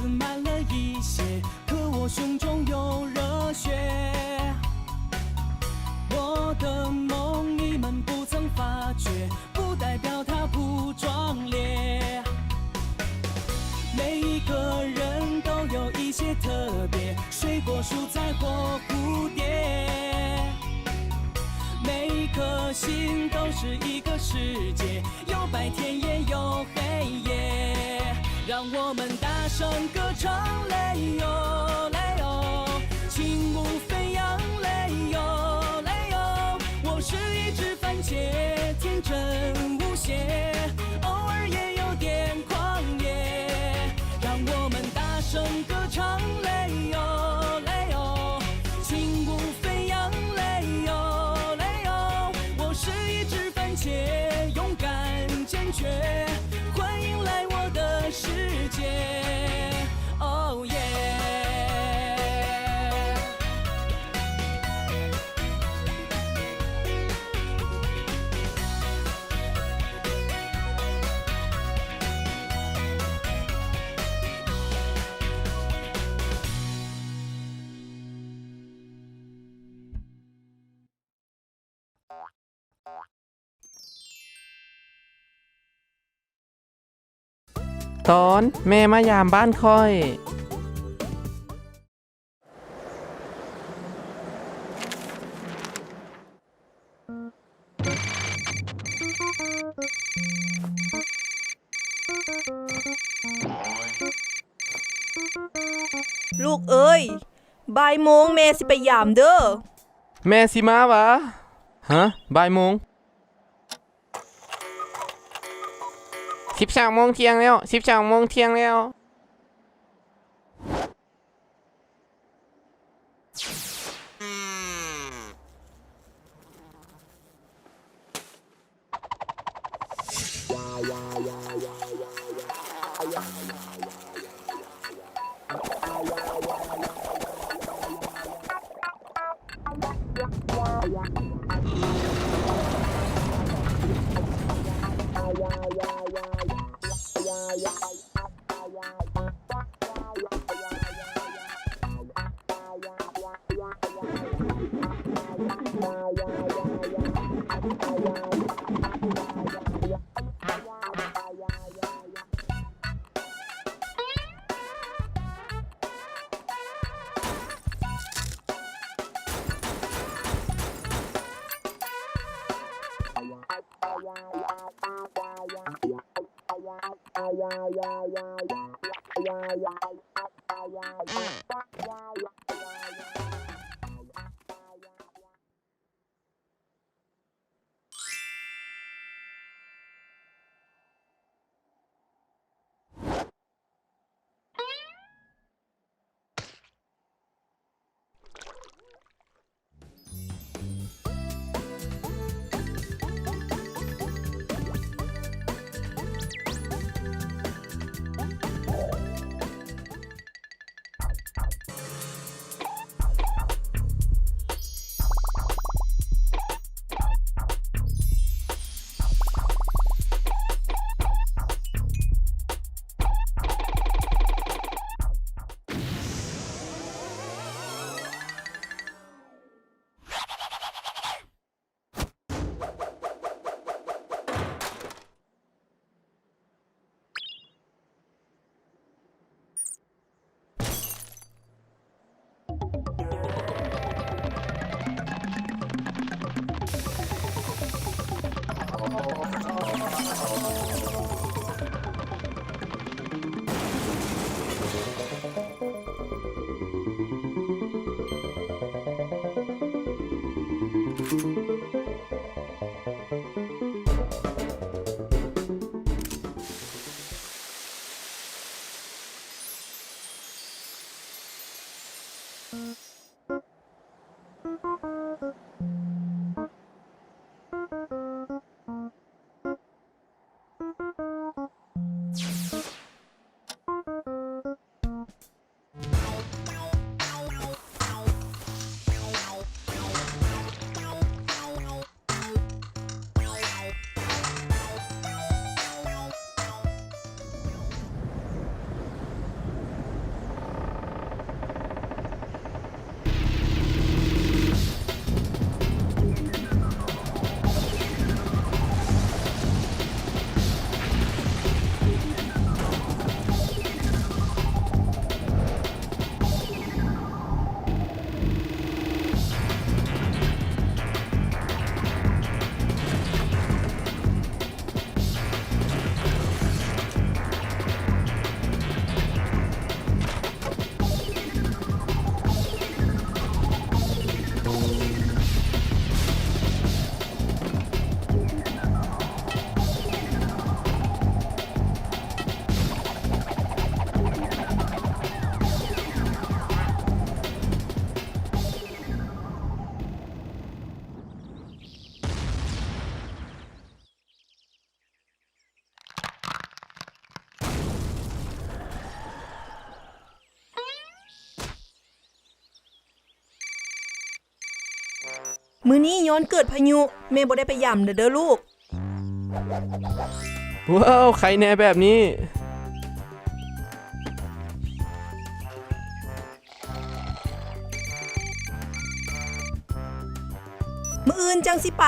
满了一些，可我胸中有热血。我的梦你们不曾发觉，不代表它不壮烈。每一个人都有一些特别，水果、蔬菜或蝴蝶。每一颗心都是一个世界，有白天也有黑夜。让我们大声歌唱，嘞哟，嘞哟，轻舞飞扬，嘞哟，嘞哟。我是一只番茄，天真无邪，偶尔也有点狂野。让我们大声歌唱，嘞哟，嘞哟，轻舞飞扬，嘞哟，嘞哟。我是一只番茄，勇敢坚决，欢迎来我的世界。Oh yeah。 ຕອນແມ່ມາຢາມບ້ານຂ້ອຍ. ລູກເອີຍ, ບ່າຍໂມງແມ່ຊິໄປຢາມເດີ້. ແມ່ຊິມາຫວາ? ຮະ? ບ່າຍໂມງ? ສິບສອງໂມງທ່ຽງແລ້ວ, ສິບສອງໂມງທ່ຽງແລ້ວ. ມື້ນີ້ຍ້ອນເກີດພາຍຸ ແມ່ບໍ່ໄດ້ໄປຢາມເດີລູກ. ວ້າວ ໄຄແນ່ແບບນີ້. ມື້ອື່ນຈັ່ງຊິໄປ.